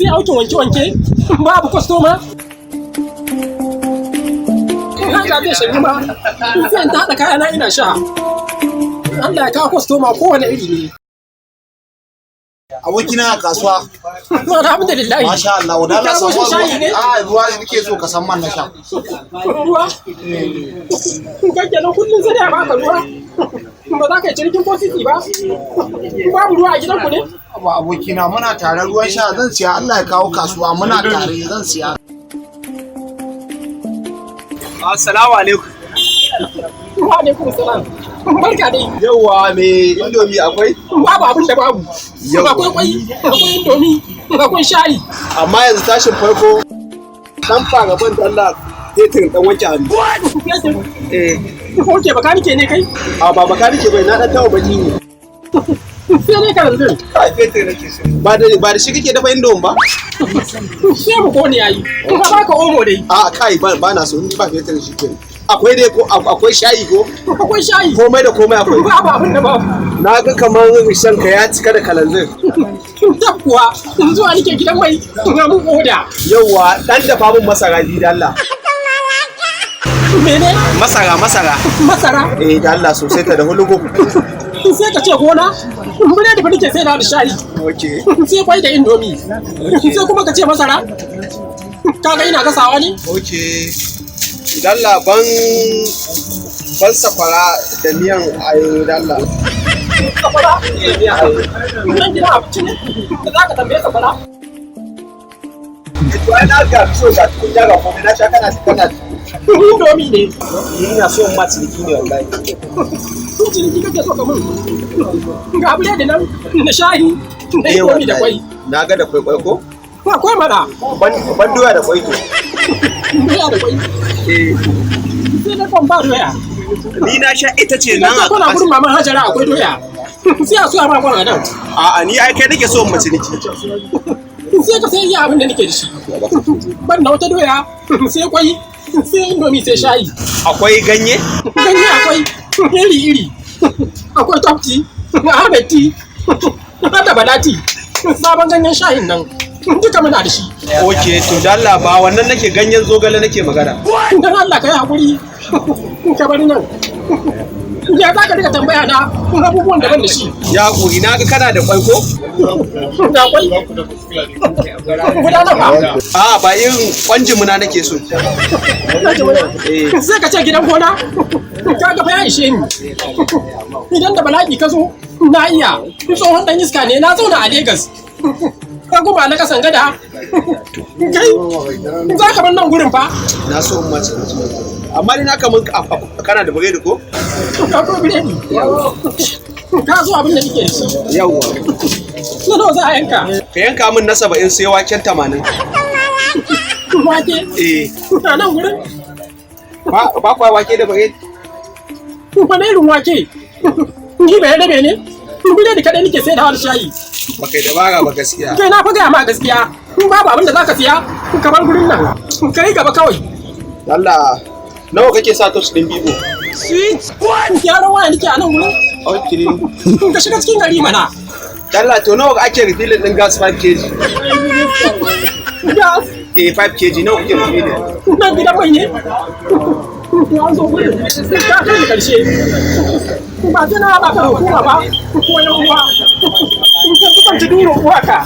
Sai aukin wanke-wanke, babu kwastoma. Haja zai shanyi ma, sai in ta haɗa kayana ina sha. Allah ya kawo kwastoma kowane iri ne. Abokina a kasuwa. Alhamdulillah. Masha Allah, da Allah Ka zo samu shan shayi ne? A ruwa nake so ka san man na sha. Ruwa? Kai kenan kullum sai dai a baka ruwa. Ba za ka yi cinikin ko sisi ba. Babu ruwa a gidanku ne? Ba abokina, muna tare, ruwan sha zan siya. Allah ya kawo kasuwa, muna tare, zan siya. Assalamu alaikum. Wa alaikum salam. Barka dai. Yauwa, me Indomie akwai? Babu abin da babu. Yau. Akwai kwai, akwai Indomie, akwai shayi. Amma yanzu tashin farko dan fara ban da Allah fetur dan wanke hannu. Fetur. Eh. Ok, bakanike ne kai? A ba bakanike bai, na dan tawo baki ne. Sai dai karanzir. Kai, fetur nake so. Ba da shi kake dafa Indomie ba? Sai mu kone yayi. In ka baka Omo dai. A kai, ba na so, in ba fetur shi kenan. Akwai dai ko akwai shayi ko? Akwai shayi. Komai da komai akwai. Babu abin da babu. Na ga kamar rishan ka ya cika da kalanzir. Tab kuwa, zuwa nake gidan mai na mun oda. Yauwa, dan dafa mun masara bi da Allah. Mene? Masara, masara. Masara. Eh, da Allah, sosai ta da hulugu. Sai ka ce gona. Biredi fa nake sai da shayi. Okay. Sai kwai da Indomie. Sai kuma ka ce masara. Kaga ina gasawa ne? Okay. Dalla ban sakwara da miyan ayo, dalla. Sakwara? Nan gidan abinci ne? Da za ka tambaye sakwara? To ai na ga so ga tukunya, ga komai, na sha kana. Indomie ne. Ina so in ma ciniki ne wallahi. Kun ciniki kake so ka mun? Ga biredi nan da shayi da Indomie da kwai. Na ga da kwai, kwai ko? Akwai mana. Ban doya da kwai to. Doya da kwai. Eh. Sai dai kwan ba doya. Ni na sha ita ce Idan nan ka a kona gurin maman Hajara akwai doya. Sai a soya ma kwan a nan. A'a, ni ai kai nake so in ma ciniki. Sai ka sai iya abin da nake da shi. Ban da wata doya, sai kwai, sai Indomie, sai shayi. Akwai ganye? Ganye akwai iri iri. Akwai Top tea, Ahmed tea, har da Bala tea. Sabon ganyen shayin nan duka muna da shi. Okay, to dalla ba wannan nake, ganyen zogale nake magana. Don Allah ka yi haƙuri ka bari nan. Ya za ka rika tambaya na abubuwan daban da shi? Ya kuri, na ga kana da kwai ko? Ga kwai. Guda nawa? A ba irin kwan jimina nake so. Sai ka ce gidan gona. Ka ga fa ya ishe ni. Idan da bala'i ka zo, na iya. Tsohon dan iska ne, na zauna a Legas. Ka goma na kasan gada. Kai, za ka bar nan gurin fa. Na so in ma ciniki. Amma dai na kaman kana da biredi ko? Ka ko biredi. Ka zo abin da nake da shi. Yawwa. Na nawa za a yanka? Ka yanka min na 70, sai waken 80. Wake? Eh. A nan gurin? Ba kwa wake da biredi? Wani irin wake? Ni bai rabe ne? Biredi kaɗai nake sai da har shayi. Ba kai dabara ba gaskiya. Kai, na fi gaya ma gaskiya. In babu abin da za ka siya, ka bar gurin nan. Ka yi gaba kawai. Allah, nawa kake sa touch din Vivo? Sweet. Gyaran waya nake a nan gurin. Okay. Ka shiga cikin gari mana. Allah, to nawa ake refilling din gas 5 kg? Gas? Eh, 5 kg, nawa kuke refilling? Nan gidan mai ne? An zo gurin. Ka kai ni karshe. Ba sai na haɗa ka da hukuma ba ko yan uwa. In ka ci duro uwa ka.